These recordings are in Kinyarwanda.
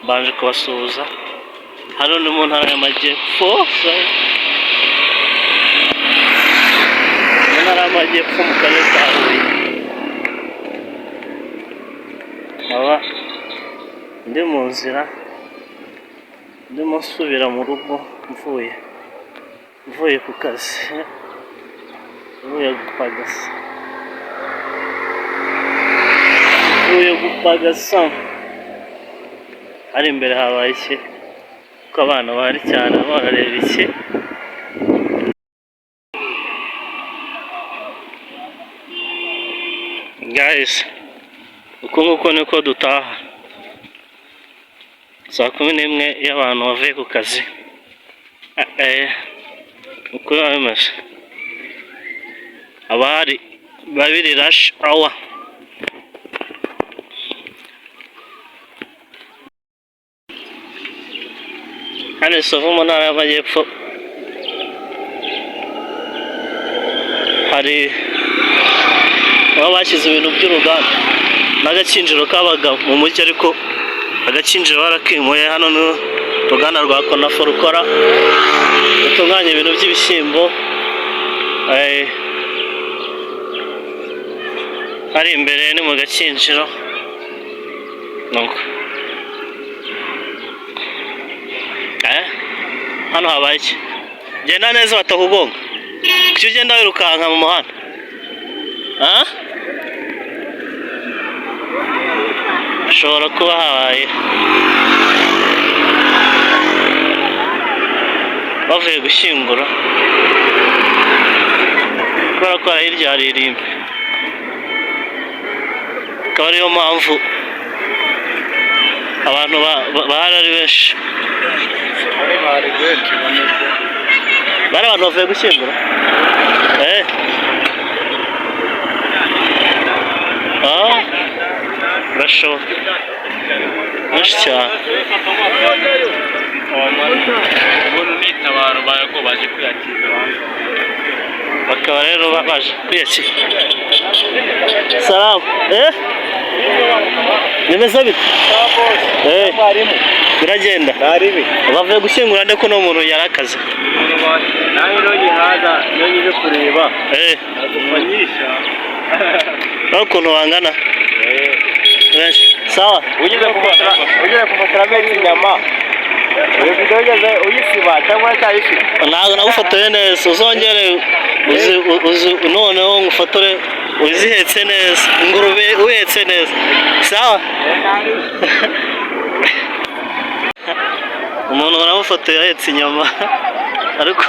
Mbanje kubasuhuza. Hano ni mu ntara y'Amajyepfo, sorry. Mu ntara y'Amajyepfo mu karere ka Huye. Nkaba ndi mu nzira ndimo nsubira mu rugo mvuye ku kazi, mvuye gupagasa, mvuye gupagasa. Hari imbere habaye iki? Ko abana bahari cyane barareba iki? Guys, uku nguku niko dutaha saa 11 iyo abantu bavuye ku kazi. Uko biba bimeze, haba hari babiri rush hour. Hano i Sovu mu ntara y'Amajyepfo hari aho bashyize ibintu by'uruganda n'agakinjiro kabaga mu mujyi, ariko agakinjiro barakimuye. Hano ni uruganda rwa Konafo rukora rutunganya ibintu by'ibishyimbo. Hari imbere ni mu gakinjiro. Nuko hano habaye iki? Genda neza batakugonga. Kuki ugenda wirukanka mu muhanda? Ah? Hashobora kuba habaye bavuye gushyingura, kubera ko hirya hari irimbi, akaba ariyo mpamvu abantu bahari ari benshi. Bari abantu bavuye gushyingura. Ah, birashoboka benshi cyane. Ubu ni itabaro bago baje kwiyakira. Bakaba rero baje kwiyakira. Salamu, bimeze bite? Biragenda. Bavuye gushyingura ndeko no muntu yarakaze. Nawe rero nyihaza iyo nyije kureba agufanyisha. Urabona ukuntu bangana benshi. Sawa. Ugeze kufotora, ugeze kufotora amezi inyama iyo video ugeze uyisiba cyangwa uracyayifite? Ntabwo nagufotoye neza, uzongere uzi, uzi noneho ngufotore uzihetse neza, ingurube uhetse neza. Sawa. Umuntu baramufotoye ahetse inyama, ariko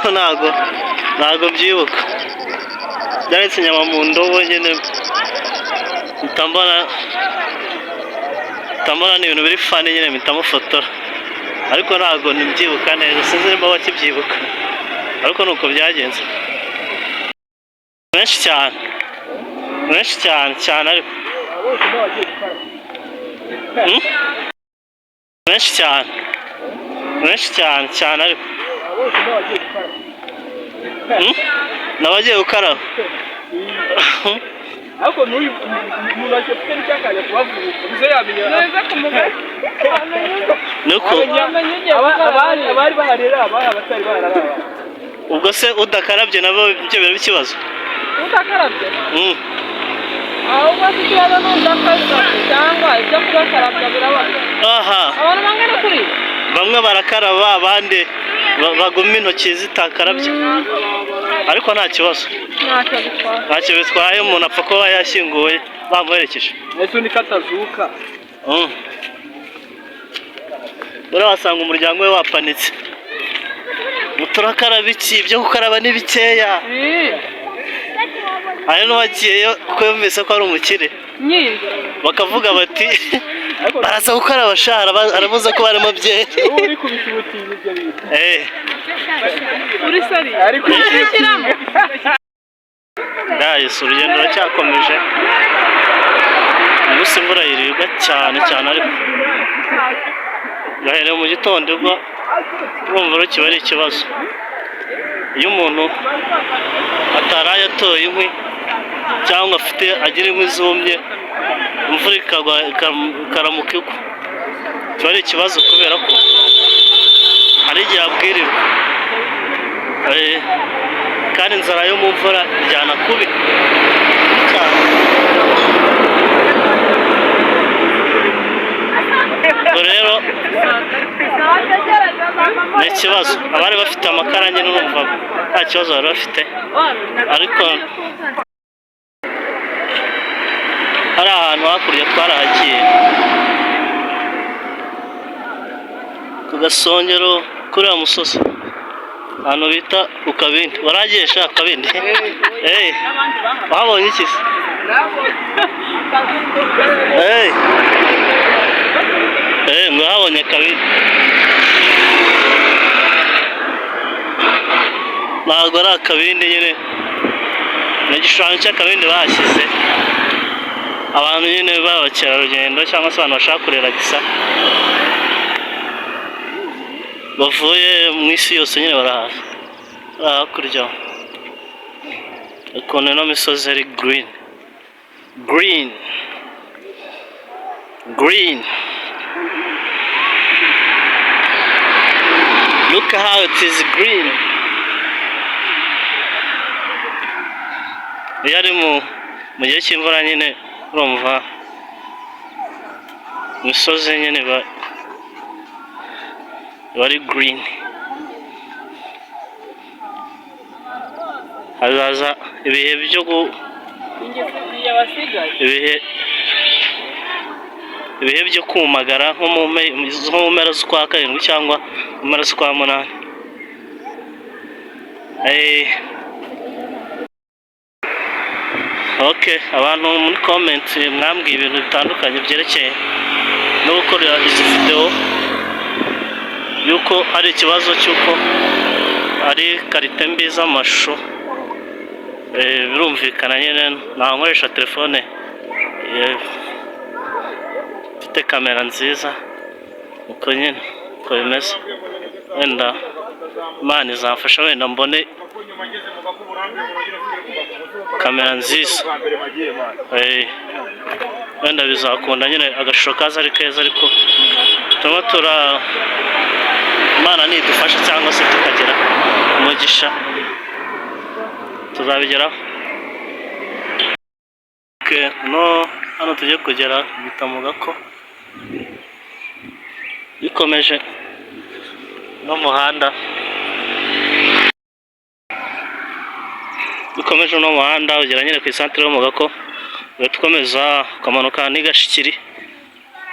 ntago byibuka. Byaretse inyama mu ndobo nyine, mpita mbona ni ibintu biri funny nyine, mpita mufotora, ariko ntago ntibyibuka neza, sinzi niba bakibyibuka, ariko nuko byagenze. Benshi cyane, benshi cyane cyane, ariko Benshi cyane, benshi cyane cyane, ariko N'abagiye gukaraba. Ariko n'uyu muntu afite n'icyakajya kubavuga bize yamenya. Neza ku mugani. Nuko Abari bahari rero abari abatari bahari ari aba. Ubwo se udakarabye nabo ibyo biraba ikibazo? Udakarabye? Ahubwo se ikibazo ni udakarabye cyangwa ibyo kudakarabya biraba? Aha. Abantu bangana kuri Bamwe barakaraba, abandi baguma intoki zitakarabye, ariko nta kibazo. Ntacyo bitwaye. Ntacyo bitwaye, umuntu apfa kuba yashyinguwe bamuherekeje. Ese undi katazuka. Buriya wasanga umuryango we wapanitse ngo turakaraba iki, ibyo gukaraba ni bikeya. Hari n'uwagiyeyo kuko yumvise ko ari umukire, Nyine. bakavuga bati baraza gukaraba sha, arabuze ko barimo byeri. Ubu uri kubishutinga ibyo bintu. Uri seri. Ariko Ubishyiramo. Guys, urugendo ruracyakomeje. Umunsi imvura yirirwa cyane cyane, ariko gahereye mu gitondo igwa, urumva rero kiba ari ikibazo iyo umuntu ataraye atoye inkwi cyangwa afite agira inkwi zumye, imvura ikagwa ikaramuka igwa. Kiba ari ikibazo kubera ko hari igihe abwirirwa. Kandi inzara yo mu mvura ijyana kubi cyane. Ubwo rero ni ikibazo. Abari bafite amakara nyine urumva nta kibazo bari bafite, ariko hari ahantu hakurya twarahagiye ku gasongero kuri uriya musozi, ahantu bita ku Kabindi. Waragiye sha Kabindi? Eh, wahabonye iki se? Eh, eh, mwahabonye Kabindi? Ntabwo ari akabindi nyine, ni igishushanyo cy'akabindi bahashyize. Abantu nyine b'abakerarugendo cyangwa se abantu bashaka kureragisa bavuye mu isi yose nyine barahaza. Hariya hakurya ukuntu ino misozi ari green green green, look how it is green. Iyo ari mu gihe cy'imvura nyine urumva imisozi nyine iba ari green. Hazaza ibihe byo ibihe byo kumagara nko mu mpera z'ukwa karindwi cyangwa mu mpera z'ukwa munani. Okay, abantu muri comment mwambwiye ibintu bitandukanye byerekeye no gukora izi video, yuko hari ikibazo cy'uko ari qualité mbi z'amashusho. Birumvikana nyine, nta nkoresha telefone ifite kamera nziza, uko nyine uko bimeze. Wenda Imana izamfasha, wenda mbone kamera nziza. Wenda bizakunda nyine agashusho kaza ari keza, ariko turimo tura Imana nidufasha cyangwa se tukagira umugisha tuzabigeraho. Okay, no hano tugiye kugera bita mu Gako, bikomeje n'umuhanda, bikomeje uno muhanda ugera nyine ku isantere yo mu Gako, ugahita ukomeza ukamanuka n'i Gashikiri,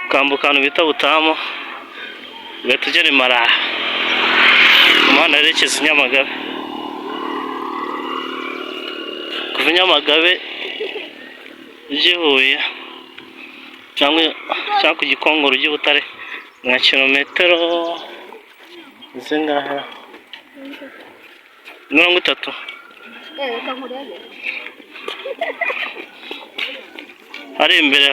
ukambuka ahantu bita Butamu, ugahita ugera i Maraba, umuhanda werekeza i Nyamagabe. Kuva i Nyamagabe ujya i Huye cyangwa ku Gikongoro ujya i Butare nka kilometero zingahe? 30. Hari imbere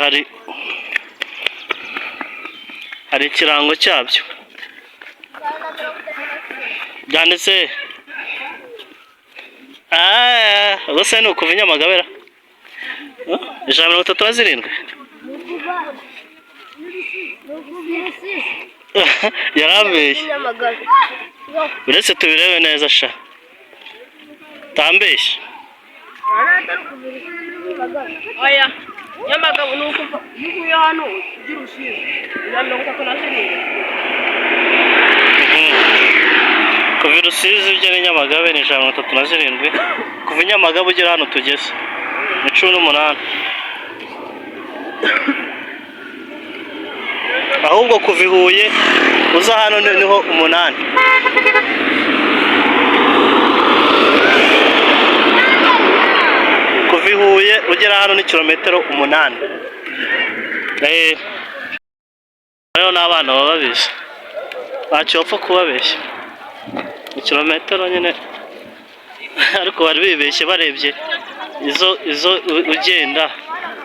hari ikirango cyabyo byanditse. Ubwo se ni ukuva i Nyamagabe ra? 137? Yarambeshye. Uretse tubirebe neza sha, tambeshye. Oya, Nyamagabe ni ukuva iyo uvuye hano ugira Rusizi 137. Kuva i Rusizi ugera i Nyamagabe ni 137. Kuva i Nyamagabe ugera hano tugeze ni 18. Ahubwo kuva i Huye uza hano niho 8. Kuva i Huye ugera hano ni kilometero 8. Rero n'abana baba babizi, ntacyo bapfa kubabeshya. Ni kilometero nyine, ariko bari bibeshye barebye izo ugenda,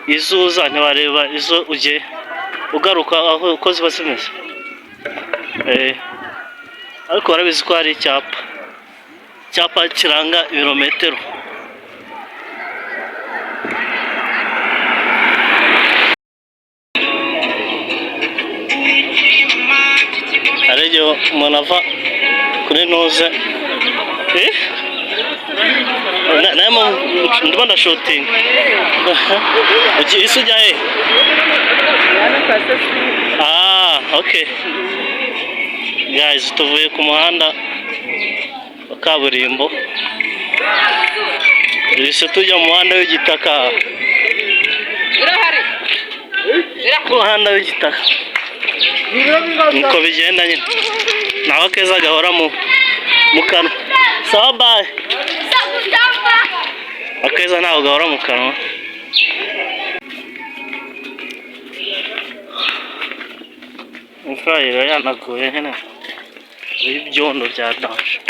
izo uza ntibareba izo ugiye ugaruka aho uko ziba zimeze. Ariko barabizi ko hari icyapa kiranga ibirometero. Hari igihe umuntu ava kuri ntuze. Eh? Nayo ndimo ndashutinga. Isi ujya he? Ah, okay. Guys, tuvuye ku muhanda wa kaburimbo. Duhise tujya mu muhanda w'igitaka. Urahari. Ku muhanda w'igitaka. Niko bigenda nyine. Naho keza gahora mu kanwa. Sawa, bye. Akeza ntabwo gahora mu kanwa. Imvura iba yanaguye nyine. Hariho ibyondo bya danger.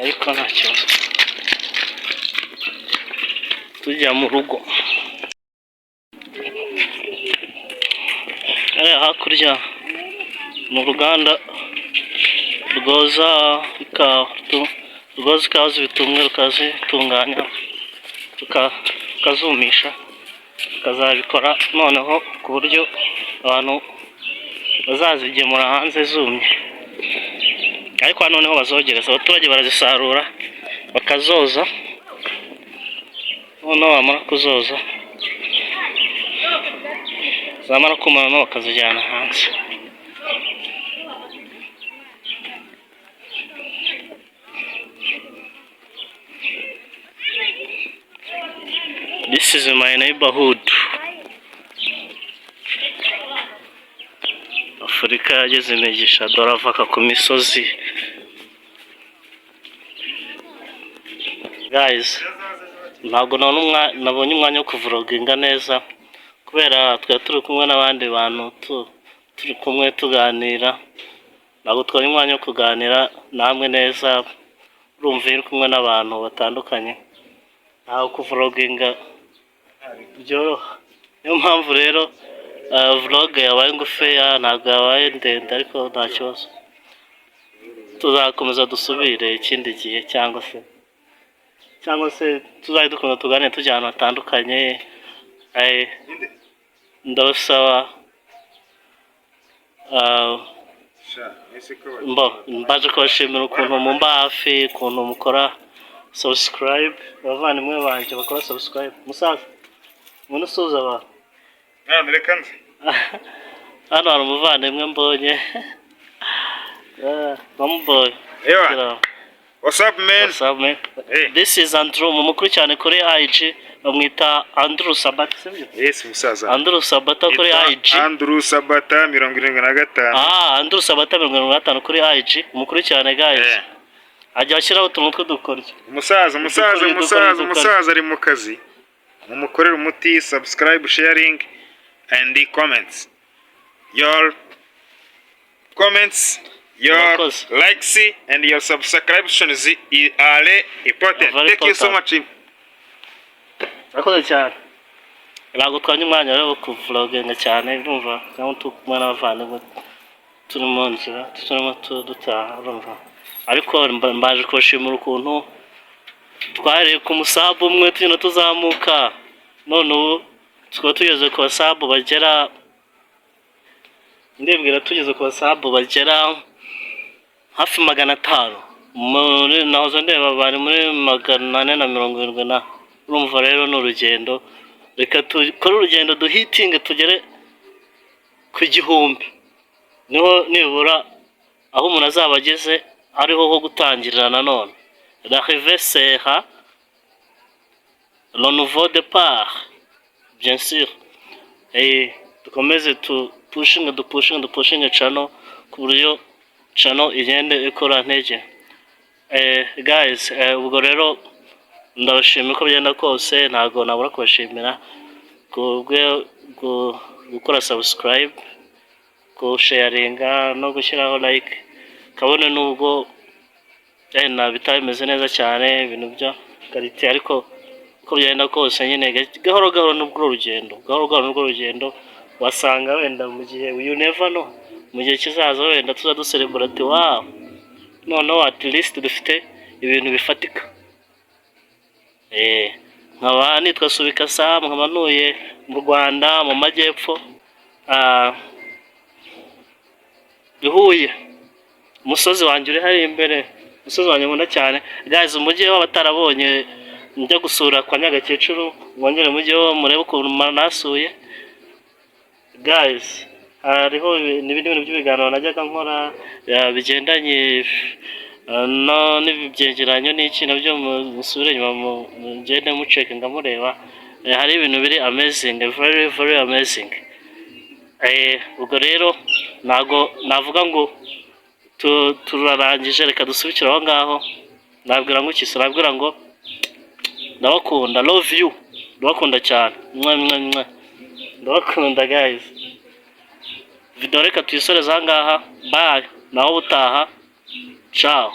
Ariko nta kibazo. Tujya mu rugo. Hariya hakurya mu ruganda rwoza ikawa, rwoza ikawa zibitumwe, rukazitunganya, rukazumisha, rukazabikora noneho ku buryo abantu bazazigemura hanze zumye. Ariko hano niho bazogereza, abaturage barazisarura bakazoza, noneho bamara kuzoza, zamara kuma, noneho bakazijyana hanze. This is my neighborhood. Afurika yageze imigisha, dore avoka ku misozi. Guys, ntabwo nabonye umwanya wo kuvloginga neza kubera twari turi kumwe n'abandi bantu, turi kumwe tuganira. Ntabwo twabonye umwanya wo kuganira namwe neza. Urumva, iyo uri kumwe n'abantu batandukanye ntabwo kuvloginga byoroha. Niyo mpamvu rero vlog yabaye ngufiya, ntabwo yabaye ndende, ariko nta kibazo, tuzakomeza dusubire ikindi gihe, cyangwa se tuzajya dukomeza tuganire tujya ahantu hatandukanye. Ndabasaba, mbaje kubashimira ukuntu mumba hafi, ukuntu mukora subscribe, abavandimwe banjye bakora subscribe. Musaza, umuntu usuhuza abantu. Mwana, reka nze. Hano hari umuvandimwe mbonye bamuboye. Ewa. What's up, man? What's up, man? Hey. This is Andrew, mumukurikirane kuri IG, bamwita Andrew Sabata, sibyo? Yes, musaza. Andrew Sabata kuri Yitwa IG. Andrew Sabata 75. Ah, Andrew Sabata 75 kuri IG, umukurikirane, guys. Ajya ashyiraho utuntu tw'udukoryo. Umusaza, umusaza, Udukoryo, umusaza, udukoryo. Umusaza ari mu kazi. Mumukorere umuti, subscribe, sharing and comments. Your comments, your Murakoze. likes and your subscriptions are important. Very Thank you so important. much. Murakoze cyane. Ntabwo twanya umwanya rero wo kuvloginga cyane, urumva, cyangwa turi kumwe n'abavandimwe, turi mu nzira turimo dutaha, urumva. Ariko mbaje kubashimira ukuntu twari ku musabu umwe tugenda tuzamuka, none ubu tukaba tugeze ku basabu bagera, ndibwira tugeze ku basabu bagera hafi 500. Muri nahoze ndeba bari muri 470 na. Urumva rero ni urugendo. Reka dukore urugendo, duhitinge tugere ku 1000, niho nibura aho umuntu azaba ageze ariho ho gutangirira nanone. L'arrivée sera le nouveau départ, bien sûr. Dukomeze dupushinge, dupushinge, dupushinge channel ku buryo channel igende ikora ntege. Guys, ubwo rero ndabashimira uko bigenda kose, ntabwo nabura kubashimira kubwe gukora subscribe, gusharinga no gushyiraho like, kabone nubwo wenda bitaba bimeze neza cyane ibintu bya qualité. Ariko uko byagenda kose nyine, gahoro gahoro nubwo urugendo, gahoro gahoro nubwo urugendo, wasanga wenda mu gihe, you never know, mu gihe kizaza wenda tuza duserebura ati: "Wow, noneho at least dufite ibintu bifatika." Nkaba nitwa Subika Sam, nkaba ntuye mu Rwanda mu majyepfo. Ah, I Huye, umusozi wanjye uri hariya imbere, umusozi wanjye nkunda cyane. Guys, umujyi w'abatarabonye njya gusura kwa Nyagakecuru, mwongere mujyeho murebe ukuntu nasuye. Guys, hariho n'ibindi bintu by'ibiganiro najyaga nkora bigendanye no n'ibyegeranyo n'iki nabyo, musubire inyuma mugende mucheckinga mureba. Hari ibintu biri amazing, very very amazing. Ubwo rero ntago navuga ngo turarangije, reka dusubikire aho ngaho. Nabwira ngo iki se? Nabwira ngo ndabakunda, love you, ndabakunda cyane, mwe mwe mwe, ndabakunda guys. Video reka tuyisoreze aha ngaha. Bye, naho ubutaha, ciao.